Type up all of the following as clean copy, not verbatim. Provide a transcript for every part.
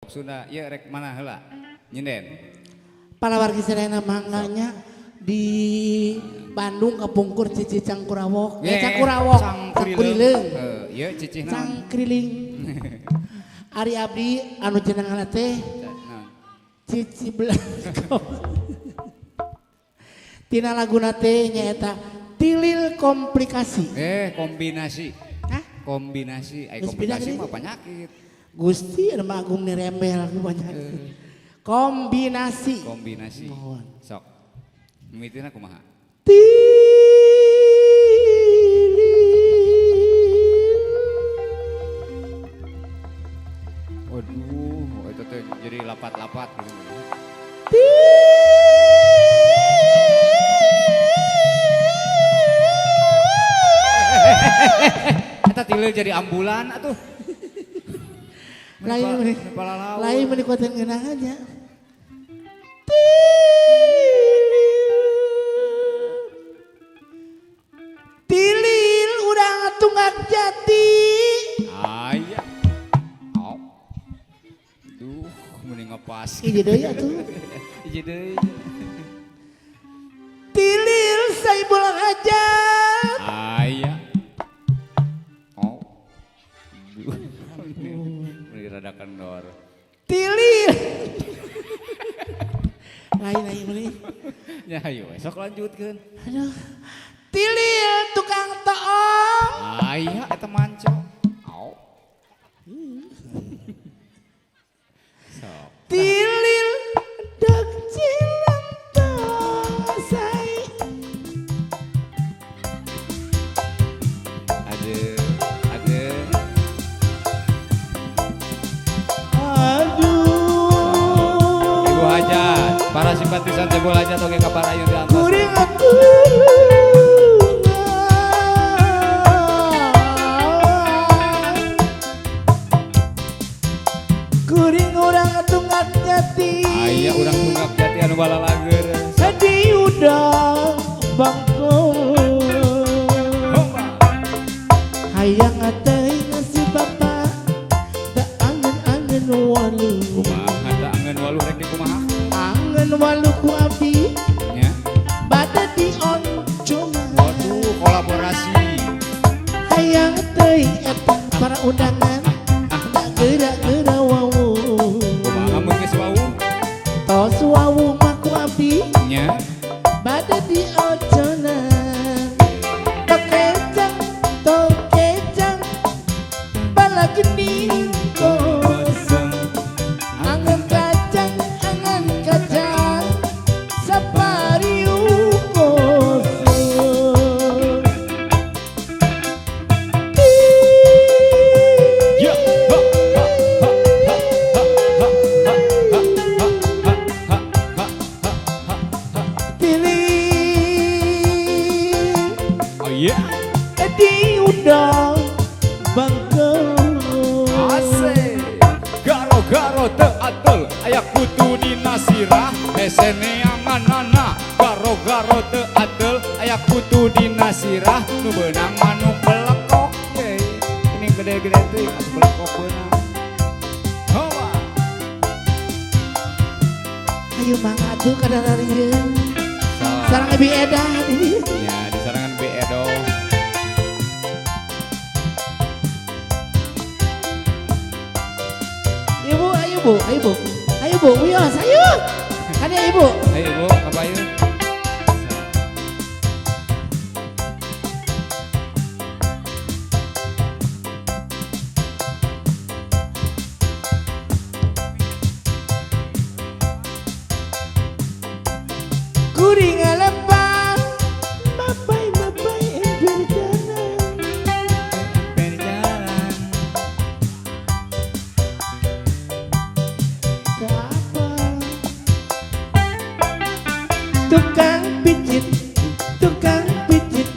Sunda ieu rek mana heula? Nyinden. Para wargi sadayana mangga di Bandung kapungkur Cici Cangkurawok. Eh Cangkurawok, Cangkurileung. Heuh, ieu cicih naon? Cangkriling. Ari abdi anu jenengan teh Cici Belangko. Tina laguna teh nyaeta Tilil Komplikasi. Eh, kombinasi. Hah? Kombinasi, ai Geus pindah kombinasi gini? mah penyakit. Gusti anu mah agung nirembel ku penyakit. Kombinasi. Kombinasi. Mohon. Sok. Mimitina kumaha? Tilil. Waduh, itu teh jadi lapat-lapat gitu. Eta tilil jadi ambulan atuh. Lain meni lain meni kuatan ngeunahan nya. Tilil. Tilil urang tunggak jati. Aya. Oh. Duh, mending ngepas. Hiji deui atuh. Hiji deui. Tilil saibul hajat. Aya. Oh. Duh. Mending rada kendor. Tilil. Lain lain meni. Ya ayo esok lanjutkeun. Aduh. Tilil tukang toong. Aya eta manco. Au. Sok. Tilil dog cilang tosai. Aduh, aduh. Aduh. Ibu Hajat, para simpatisan Ibu Hajat oke kabar ayu di antos. Kuring atuh. Kuring urang tunggak jati. Aya urang tunggak jati anu balalager. Sedih udang bangko. Hayang teuing si bapa da angen-angen walu. Kumaha da angen walu rek dikumaha? Angen walu ku abdi Nya. bade dioncoman. Waduh, kolaborasi. Hayang teuing eta para undangan da geura-geura wawu. Kumaha mun geus wawuh? Tos wawu mah ku abdi Nya. bade dioconan. Tokecang, tokecang, bala geni kosong. Angen kacang, sapariu kosong. Ya, ha, ha, ha, ha, ha, ha, ha, ha, ha, ha, ha, ha, ha, ha. Pilih Oh iya. diundang bangko. Asik. Garo-garo teu atel aya kutu dina sirah hese neanganana. Garo-garo teu atel aya kutu dina sirah nu beunang manuk belekok. Ye, ini gede-gede teuing atuh belekok beunang. Hoa. Ayo mangga atuh kadararieun. Sarang Abi Edah di. Ya, di sarangan Bi Edo. Ibu, ayo Bu, ayo Bu. Ayo Bu, wios, ayo. Ada Ibu. Ayo Ibu, apa ayo? Kuring lempang, mapai mapai ember jalan. Berjalan. Kapal. Tukang picit,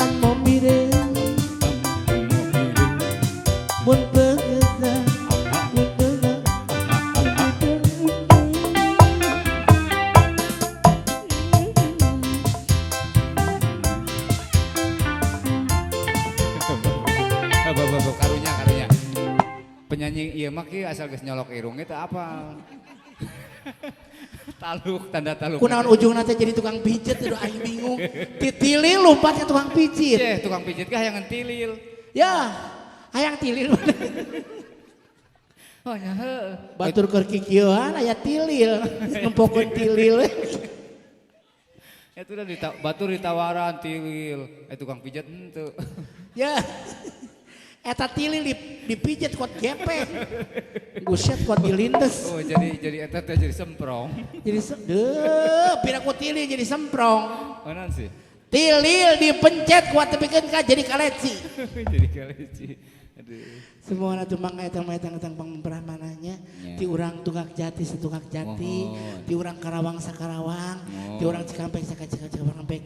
amo mireng. Mun pengeza, mun pengeza, Karunya, karunya. Penyanyi ieu mah kieu asal geus nyolok irung itu apa? Taluk tanda taluk. Kunaon ujungna teh jadi tukang pijet aduh aing bingung. Titilil lompat ke tukang pijet. Yeh, tukang pijet kah yang tilil. Ya, hayang tilil. Oh nya heuh. Batur keur kikieuan aya tilil, nempokeun tilil. Itu udah batur ditawaran tilil, tukang pijat henteu. Ya. Eta tilil dipijet kuat gepeng. Buset kuat dilindes. Oh, jadi eta teh jadi semprong. Jadi deuh, pira ku tilil jadi semprong. Onan sih. Tilil dipencet kuat tepikeun ka jadi kaleci. Jadi kaleci. Aduh. Semua atuh mangga eta mah etang pangbrahmananya ti urang Tunggak Jati satungak jati, ti urang Karawang sakarawang, ti urang Cikampek sakampek,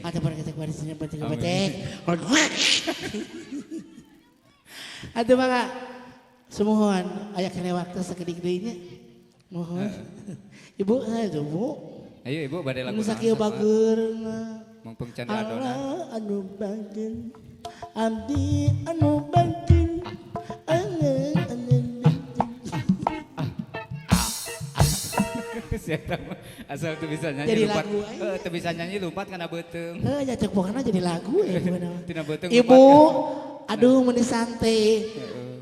atau pada baris Cikampek. Atuh mangga sumuhun aya kene waktu sakedik deui nya. Mohon. Ibu saya Bu. Ayo Ibu bade lagu. Nu sakieu bageurna. Mangpeng canda adonan. Anu bageun. Abdi anu bageun. Asal tuh bisa nyanyi jadi lompat. Lagu Tuh bisa nyanyi lompat kana beuteung. Heuh nya cek pokona jadi lagu ya gimana. Tina beuteung. Ibu, aduh meuni santai.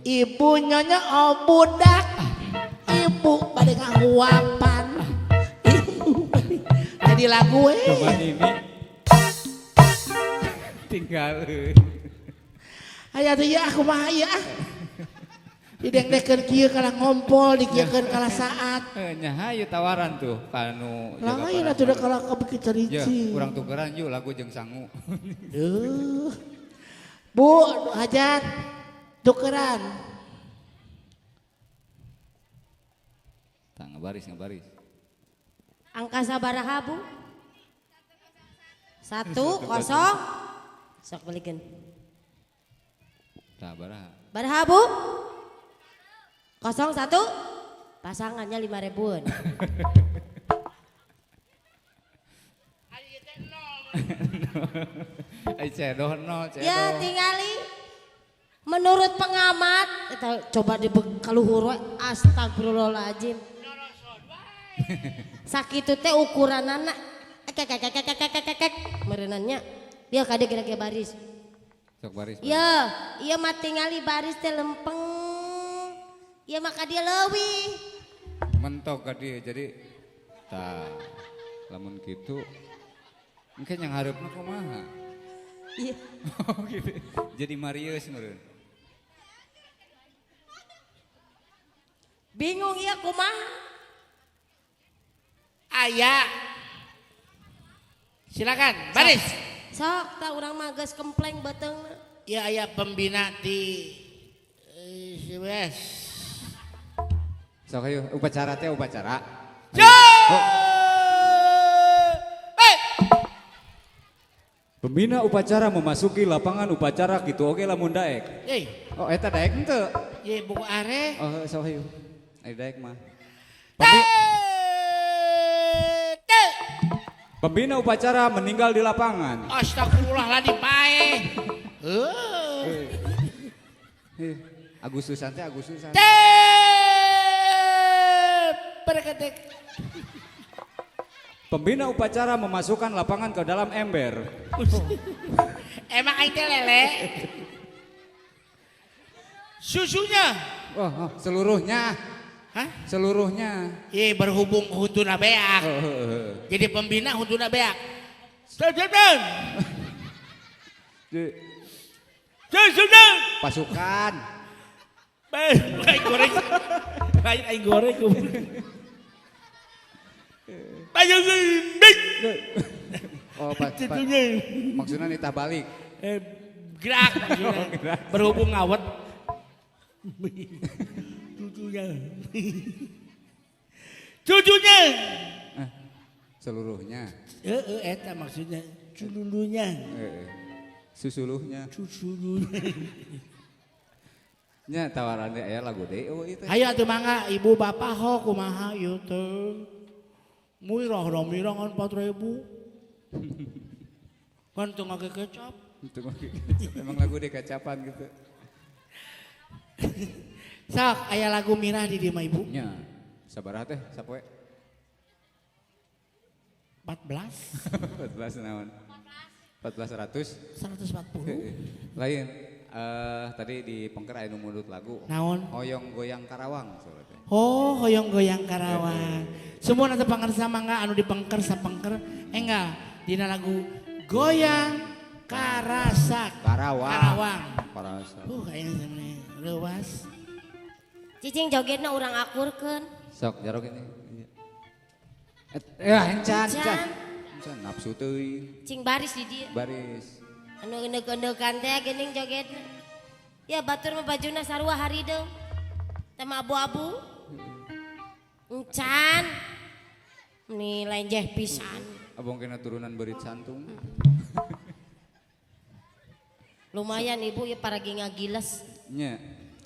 Ibu nyonya oh budak. Ibu bade ngahuapan. Ibu jadi lagu we. Coba ini. Tinggal. Aya tuh ya kumaha ieu ah. Didengdekeun kieu kalah ngompol, dikieukeun kalah saat. Nya hayu tawaran tuh kanu jaga. Lah ayeuna tuh da kalah kabeuki cerici. Ya, urang tukeran yuk lagu jeung sangu. Duh. Bu, hajat tukeran. Tah ngabaris ngabaris. Angka sabaraha Bu? 1 0. Sok balikeun. Tah baraha. Baraha Bu? 01 pasangannya 5.000-an. Ai cedoh nol cedoh. Ya tingali menurut pengamat coba di kaluhur we astagfirullahaladzim. Sakitu teh ukuranana kek merenannya. Dia kade kira-kira baris. Sok baris. Ya, iya mah tingali baris teh lempeng. Ya maka dia leuwih. Mentok ka dia jadi tah lamun kitu mungkin yang hareupna kumaha? Iya. Oh gitu. Jadi Marius meureun. Bingung ya kumaha? Aya. Silakan, baris. Sok tah urang mah geus kempleng beuteungna. Ya aya pembina di CBS. Sok ayo upacara teh upacara. Pembina upacara memasuki lapangan upacara kitu oge lamun daek. Oh eta daek henteu? Ye buku are. Oh sok ayo. Ayo daek mah. Pembina upacara meninggal di lapangan. Astagfirullahaladzim pae. Heuh. Agustusan teh Agustusan. Pembina upacara memasukkan lapangan ke dalam ember. Emang aing teh lele. Susunya. Oh, seluruhnya. Hah? Seluruhnya. Iya berhubung huntuna beak. Jadi pembina huntuna beak. Pasukan. Aing goreng. Aing goreng. Oh, maksudnya nitah balik. Gerak maksudnya. Berhubung ngawet. Cucunya. Cucunya. Seluruhnya. Eta maksudnya cululunya. Susuluhnya. Susuluhnya. Nya tawarannya aya lagu deui eueuh ieu teh. Hayu atuh mangga ibu bapak ho kumaha ieu teh. Muirah ramirah ngan 4.000. Kan teu ngake kecap. Teu ngake kecap. Emang lagu deh kecapan gitu. Sok aya lagu mirah di dieu mah ibu. Nya. Sabaraha teh sapoe? 14. 14 naon? 1400. 140. Lain tadi di pengker aya nu mundut lagu. Naon? Hoyong Goyang Karawang soalnya teh. Oh, Hoyong Goyang Karawang. Semua nanti pangersa mangga anu di pengker sapengker enggak dina lagu Goyang Karasak. Karawang. Karawang. Karasak. Kayaknya sebenarnya leuwas. Cicing jogetna urang akurkeun. Sok jarok ini. Encan, encan. Encan nafsu teuing. Cing baris di dieu. Baris. Anu eundeukeun-eundeukan teh geuning jogetna. Ya batur mah bajuna sarua harideung. Tama abu-abu. Encan. Nih lain jeh pisan. Abong kena turunan berit santung. Lumayan ibu ya paragi ngagiles. Nya,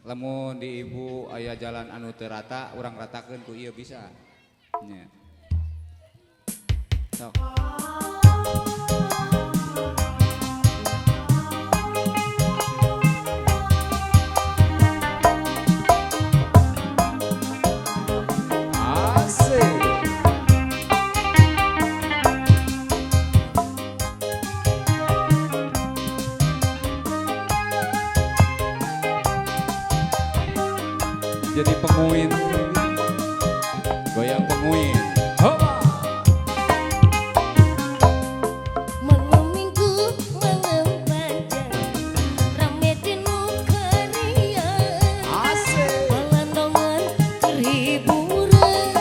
lamun di ibu aya jalan anu teu rata, urang ratakeun ku ieu bisa. Nya. Sok. Asik. Jadi penguin, goyang penguin. Hoba. Malam minggu malam panjang, rame dinu kerian. Asik. Pelandongan terhiburan,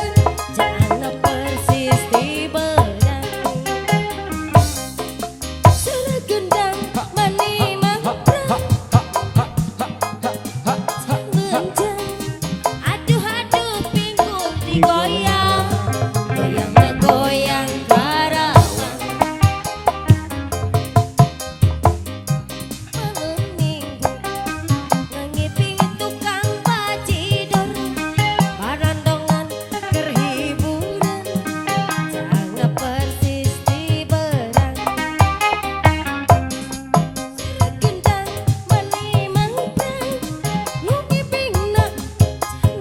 jana persis di belang. Suara gendang mani mangprang. Aduh-aduh pinggul digoyang, goyang goyang Karawang. Malam minggu ngiping tukang bacidor, parandongan kerhiburan, jangan persis di berang. Gendang mani mangprang, nu ngipingna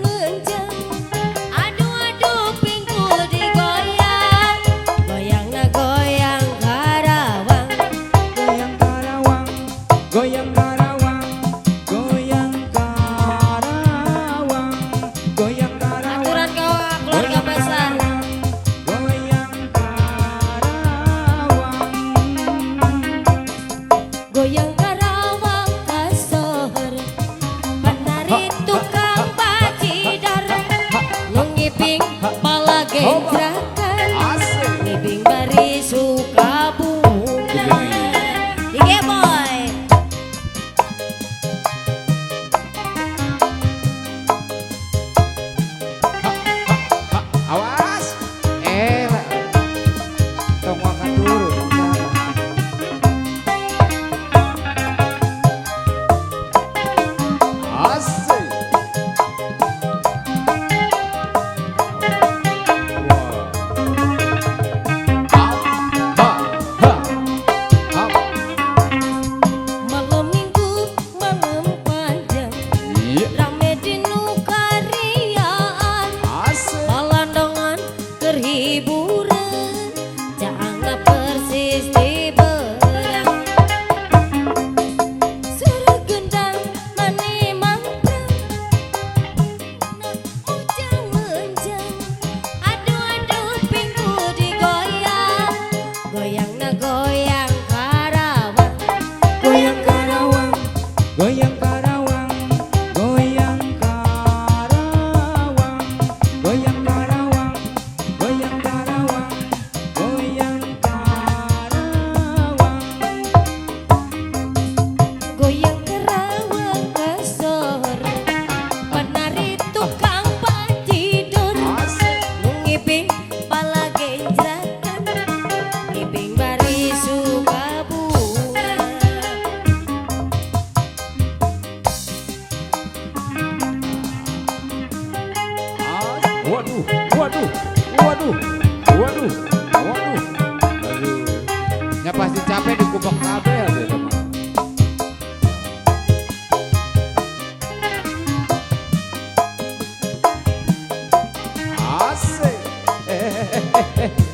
lenjang. Aduh-aduh pinggul digoyang, goyangna goyang Karawang. Goyang Karawang, goyang Karawang, goyang Karawang, goyang Karawang. Aturan keluarga besar. Goyang Karawang. Goyang Karawang kasohor, penari tukang bacidor, nu ngiping pala gendrakan, Asik. ngiping bari sukabunga. Ige boy. Awas. Tong wakan turun. Asik. Wah. Ha, ha, ha. Ha. Malam minggu malam panjang, Iya. rame dinu kariaan. Asik. Palandongan kerhiburan, jangan persis di berang. Suara gendang mani mangprang, ujang menjang. Aduh-aduh pinggul digoyang, goyangna goyang Karawang. Goyang Karawang, goyang Karawang, goyang Karawang, goyang Karawang, goyang Karawang, goyang Karawang. Goyang Karawang kasohor, penari tukang pacidor, nu ngiping pala genjrakan, ngiping bari sukabunga. Waduh, waduh, waduh, waduh, waduh. Aduh. Ya pasti capek di kubak kabel gitu mah.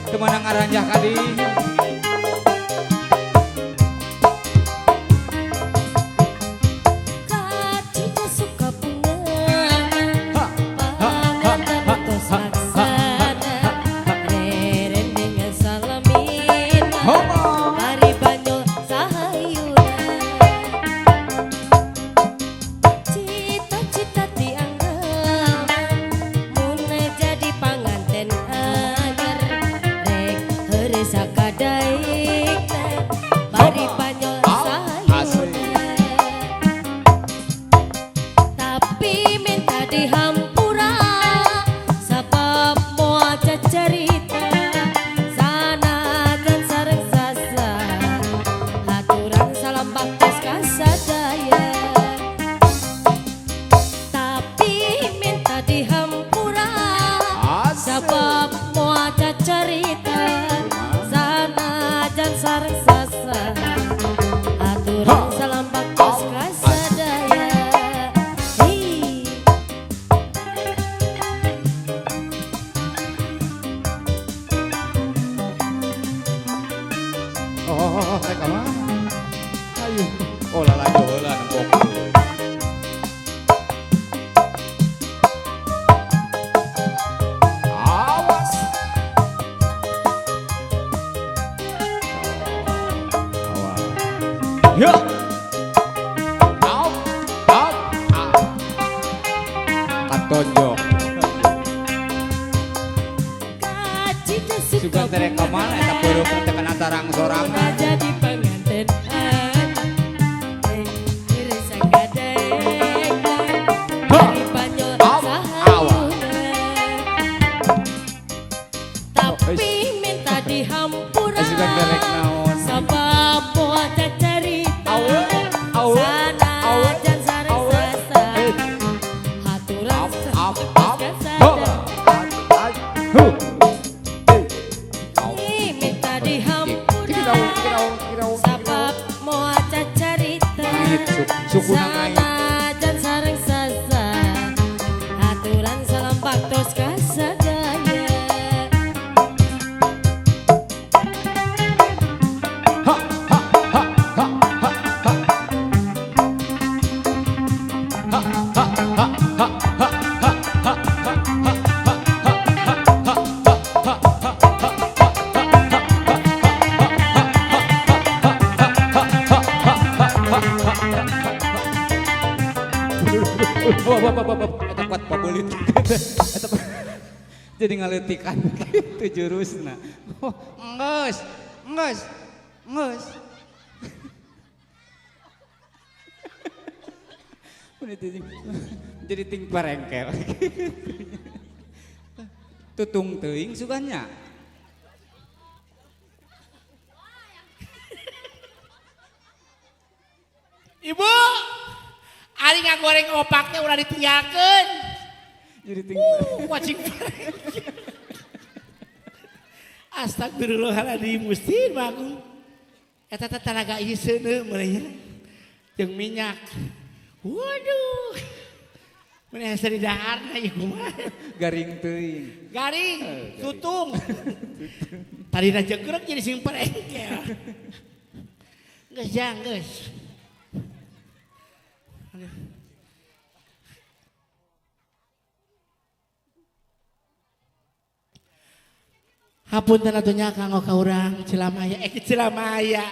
Teu meunang ngaranjah ka dinya. Kacita suka bunga panganten tos laksana rerendingan salamina bari banyol sahayuna cita-cita dianggap mun jadi panganten anyar rek heureuy sakadaekna bari banyol sahayuna tapi minta dihampura sabab moal carita sanajan sareng sasa haturan salam baktos kasadaya tapi minta dihampura sabab moal carita sanajan sareng sasa haturan salam baktos kasadaya. Hei. Oh, rek ka mana? Ayo. Oh, lalajo heula nembok. Awas. Awas. Ya. Au, au, ah. Katonjok. Kacita suka Sugan teh rek ka mana eta beureum teh kana tarang sorangan. Jadi pengantin anyar sakadaekna bari banyol sahayuna tapi minta dihampura Sugan teh rek naon? sabab moal carita Awe, awe, awe, sanajan sareng awe. sasa Eh. haturan Up, up, up. kasada Ho. Hu. minta dihampura sabab moal carita Ngait, sukuna ngait. sanajan sareng sasa haturan salam baktos kasadaya. Ha, ha, ha, ha, ha, ha. Ha, ha, ha, ha, ha, ha, ha, ha, ha, ha, ha, ha, ha, ha, Wah, wah, wah, wah, wah. Eta kuat pabelit gitu. Eta jadi ngaleutikan gitu jurusna. Oh, enggeus, enggeus, enggeus. Udah jadi ting parengkel. Tutung teuing sugannya. Ibu, ari ngagoreng opaknya ulah ditinggalkeun. Jadi ting Wacing parengkel. Astagfirullahaladzim, Gusti Agung. Eta teh tanaga ieu seuneu meureun jeung minyak. Waduh. Mun hese di daharna ieu kumaha. Garing teuing. Garing, tutung. Tadina jegrek jadi sing parengkel. Geus jang, geus. Aduh. Hapunten atuh nya kanggo ka urang Cilamaya, Cilamaya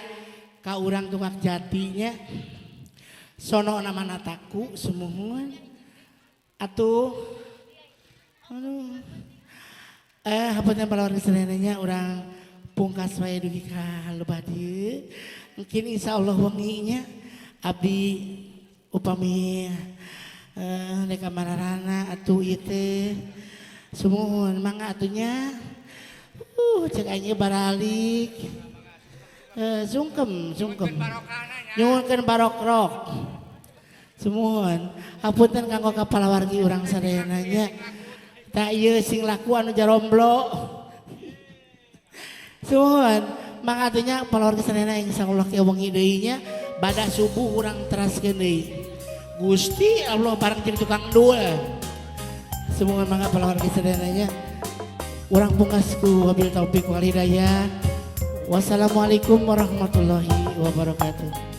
ka urang Tunggak Jatinya. Sono nama nataku sumuhun. Atuh aduh. Hapunten palawargi sadayana urang pungkas wae dugi ka lebah dieu. Mungkin insyaallah wengi nya abdi upami rek ka mararana atuh ieu teh. Sumuhun mangga atuh nya. Cek aing baralik. Sungkem, sungkem. Nyuhunkeun barokrok. Sumuhun. Hapunten kanggo ka palawargi urang sadayana nya. Tak ieu sing laku anu jaromblo. Sumuhun. Mangga atuh nya palawargi sadayana insyaallah ke wengi deui nya bada subuh urang teraskeun deui. Gusti Allah bareng jeung tukang dul. Sumuhun mangga palawargi sadayana nya. Urang pungkas ku wabil taufik wal hidayah. Wassalamualaikum warahmatullahi wabarakatuh.